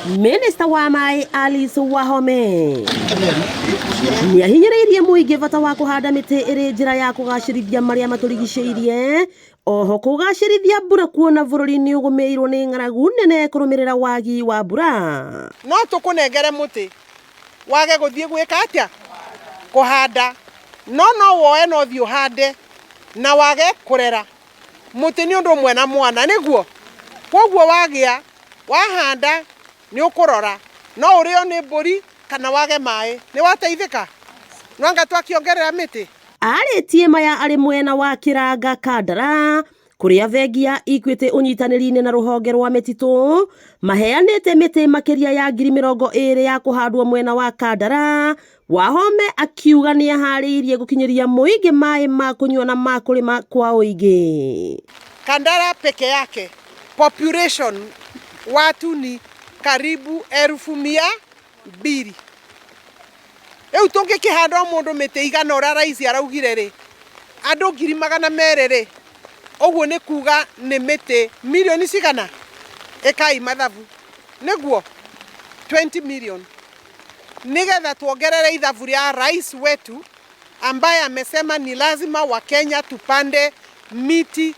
Minista wa maĩ Alice Wahome nĩahinyĩrĩirie mũingĩ bata wa kũhanda mĩtĩ ĩrĩ njĩra ya kũgacĩrithia marĩa matũrigicĩirie oho kũgacĩrithia mbura kuona bũrũri nĩ ũgũmĩirwo nĩ ng'aragu nene kũrũmĩrĩra wagi wa mbura. No tũkũnengere mũtĩ wage gũthiĩ gwĩka atĩa? Kũhanda. No no woe na ũthiĩ ũhande na wage kũrera. Mũtĩ nĩ ũndũ ũmwe na mwana, nĩguo? Kwoguo wagĩa, wahanda, nĩ ũkũrora. No ũrĩo nĩ mbũri kana wage maĩ. Nĩ wateithĩka? Nwanga twakĩongerera mĩtĩ? Arĩtie maya arĩ mwena wa Kĩranga Kandara kũrĩa bengi ya Equity ũnyitanĩri-inĩ na rũhonge rwa mĩtitũ maheanĩte mĩtĩ makĩria ya 20,000 ya kũhandwo mwena wa Kandara. Wahome akiuga nĩeharĩirie gũkinyĩria mũingĩ maĩ ma kũnyua na ma kũrĩma kwa ũingĩ. Kandara peke yake population watu ni karibu 200,000. Rĩu tũngĩkĩhanda o mũndũ mĩtĩ igana ũrĩa raisi araugire rĩ, andũ 200,000 rĩ, ũguo nĩ kuga nĩ mĩtĩ mirioni cigana? Ĩkai mathabu. Nĩguo 20 million. Nĩgetha tuongerere ithabu rĩa rais wetu ambaye amesema ni lazima Wakenya tupande miti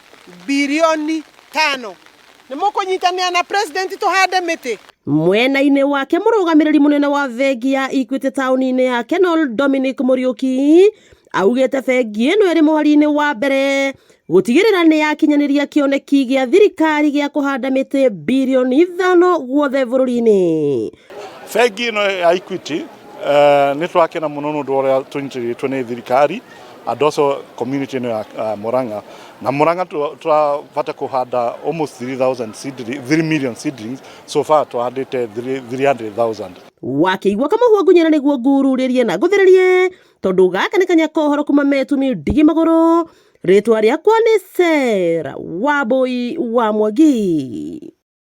bilioni 5. Nĩ mũkũnyitanĩra na president tũhande mĩtĩ? Mwena-inĩ wake mũrũgamĩrĩri mũnene wa bengi ya Equity taũni-inĩ ya Kenol Dominic Mũriũki augĩte bengi ĩno ĩrĩ mũhari-inĩ wa mbere gũtigĩrĩra nĩ yakinyanĩria kĩoneki gĩa thirikari gĩa kũhanda mĩtĩ birioni 5 guothe bũrũri-inĩ. Bengi ĩno ya Equity nĩ tũrakena mũno nĩ ũndũ wa ũrĩa tũnyitĩrĩtwo nĩ thirikari and also community ĩno ya Murang'a. Na Murang'a tũrabata kũhanda almost 3,000 seedlings, 3 million seedlings, so far tũhandĩte 300,000. Wakĩigua kamũhwa ngunyĩra nĩguo ngururĩrie na ngũthĩrĩrie tondũ gaka nĩ kanya kohoro kuma metumi ndigi magũrũ. Rĩtwa rĩakwa nĩ Sarah Wambui wa Mwangi.